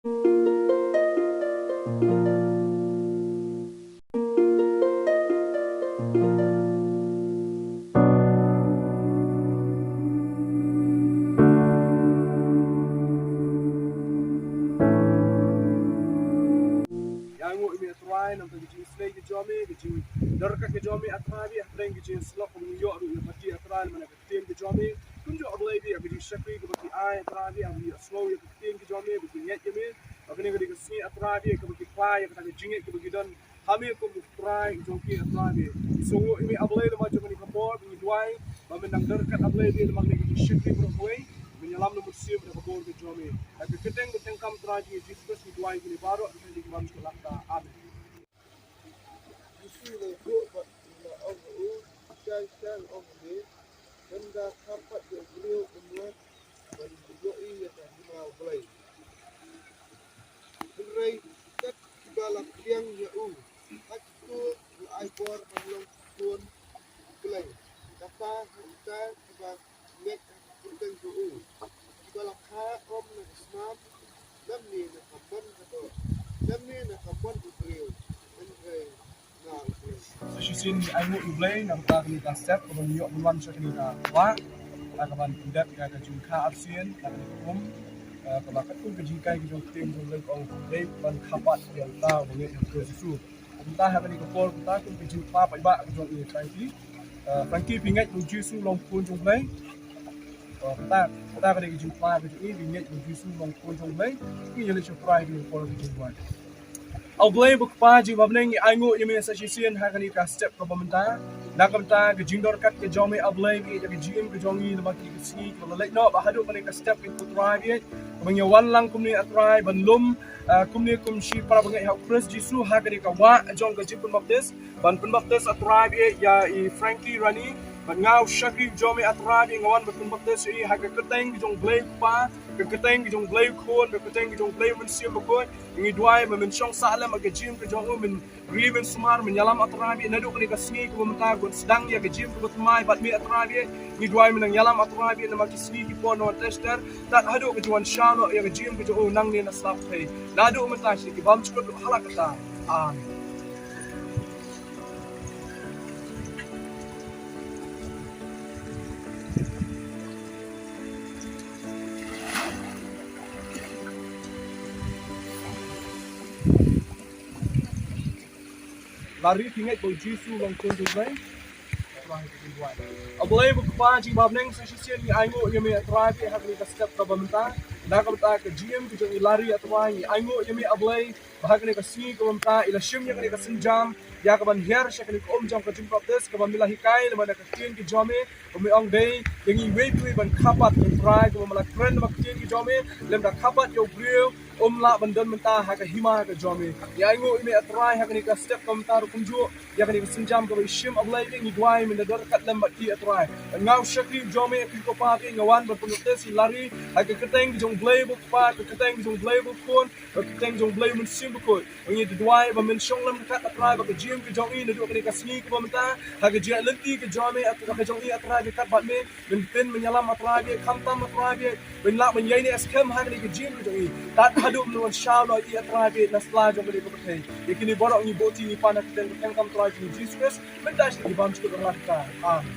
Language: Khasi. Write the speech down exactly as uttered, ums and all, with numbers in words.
Ïa nguh ïa me Trai namar ka jingïasyrdoh ka jong me, ka jingdyrkhat ka jong me Trai, hapdeng ka jingïasyllok ka jong me ïa ka ktien ka jong me. Kumjuh A Blei ïa ka jingshakri kaba ki ai Trai, ïa ka jingïasnoh ïa ka ktien ka jong me, ba ki ngeit ïa me. Ba kane ka dei ka sngi Trai kaba ki phai ïa kata ka jingngeit kaba ki don ha me kum u Trai jong ki Trai. Ngi sngewnguh ïa me A Blei namar jong kane ka por, ngi duwai ba men nang dyrkhat A Blei namar kane ka jingshakri baroh kawei. Men ïalam na mynsiem da ka bor ka jong me. Ha ka kyrteng ba tyngkam Trai jong ngi Jisu Khrist ngi duwai kine baroh, ha ka kyrteng ba tyngkam. Amen. Jisu u la ïoh bad u la ong ha u, Shai shai, nga ong ha me, lada ka khapat ïa u briew un wad ban ïohi ïa ka hima U Blei. Hynrei kat kiba la pdiang ïa u, ha kito u la ai bor ban long ki khun U Blei, kata ha kita kiba ngeit ha ka kyrteng jong u, kiba la kha ym na ka snam, lymne na ka mon ka doh, lymne na ka mon u briew, hynrei na U Blei. Sa shisien ngi ainguh ïa U Blei na ka bynta kane ka step kaba ngi ïoh ban wan sha kane ka wah, na ka ban pyndep ïa ka jingkha arsien na kane ka um, eh, kaba katkum ka jinghikai ka jong ka ktien jong U Blei, ka ong dei ban kha pat ïa uta uba ngeit ha U Khrist Jisu. Kumta ha kane ka por, kumta kum ka jingkpa paidbah ka jong i Frankie. Eh, Frankie, phi ngeit ba u Jisu u long u khun jong U Blei? Eh, kumta, kumta ka dei ka jingkpa ka jong i, phi ngeit ba u Jisu u long u khun jong U Blei? Ngi ïa leit sha U Trai ha kane ka por ka jingduwai. A Blei ba kpa jong ngi ba ha bneng, ngi ainguh ïa me sa shisien ha kane ka step kaba mynta. Na ka bynta ka jingdyrkhat ka jong me A Blei, ïa ka jingim ka jong ngi namar kane ka sngi kaba la leit noh bad haduh kane ka step, ko Trai, ba ngi wan lang kumne A Trai ban lum, ah, kumne kum shi para bangeit ha U Khrist Jisu ha kane ka wah jong ka jingpynbaptis. Ban pynbaptis A Trai ïa i Frankie Rani. Bad nga u shakri jong me A Trai, nga wan ban pynbaptis ïa i ha ka kyrteng ka jong U Blei u Kpa, ka kyrteng ka jong U Blei u Khun, ka kyrteng ka jong U Blei u Mynsiem Bakhuid. Ngi duwai ba men shong sah lem ha ka jingim ka jong u, men ri men sumar, men ïalam A Trai, naduh kane ka sngi kaba mynta, ngi sdang ïa ka jingim kaba thymmai bad me A Trai. Ngi duwai men nang ïalam A Trai namar ki sngi ki por na wan tester. Tad haduh ka jingwan shaw noh ïa ka jingim ka jong u nangne na sla pyrthei. Naduh mynta sha ki bymjukut ruh ha la kata. Amen. Larry, phi ngeit ba u Jisu u long u Khun jong U Blei? A Blei ba kpa jong ngi ba ha bneng, sa shisien ngi ainguh ïa me A Trai ha kane ka step kaba mynta. Na ka bynta ka jingim ka jong i Larry A Trai, ngi ainguh ïa me A Blei ba ha kane ka sngi kaba mynta i la shim ïa kane ka sienjam ïa kaban hiar sha kane ka um jong ka jingbaptis kaba me la hikai lem bad ka ktien ka jong me. Ba me ong dei ïa ngi iwei pa iwei ban kha pat, A Trai, kumba me la kren lem bad ka ktien ka jong me, lymda kha pat ïa u briew um lah ban don mynta ha ka hima ka jong me. Ngi ainguh ïa me A Trai ha kane ka step kaba mynta ruh kumjuh ïa kane ka sienjam kaba i shim A Blei, ngi duwai men da dyrkhat lem bad ki A Trai. Nga u shakri jong me, ki ko Pa, nga wan ban pynbaptis ïa i Larry ha ka kyrteng ka jong U Blei ba u Kpa, ka kyrteng ka jong U Blei ba u Khun, ka kyrteng ka jong U Blei u Mynsiem Bakhuid. Ngi duwai ba men shong lem ryngkat A Trai bad ka jingim ka jong i naduh kane ka sngi kaba mynta, ha ka jingïaid lynti ka jong me, ha ka jong i A Trai, ryngkat bad me, men ktien men ïalam A Trai, khamtam A Trai, men lah men ïaineh skhem ha kane ka jingim ka jong i. Tad haduh men wan shaw noh ïa i A Trai na sla jong kane ka pyrthei. Ïa kine baroh ngi buh ti ngi pan ha ka kyrteng ka kyrteng ka Trai jong ngi Jisu Khrist, mynta sha ki bymjukut ruh ha la kata. Amen.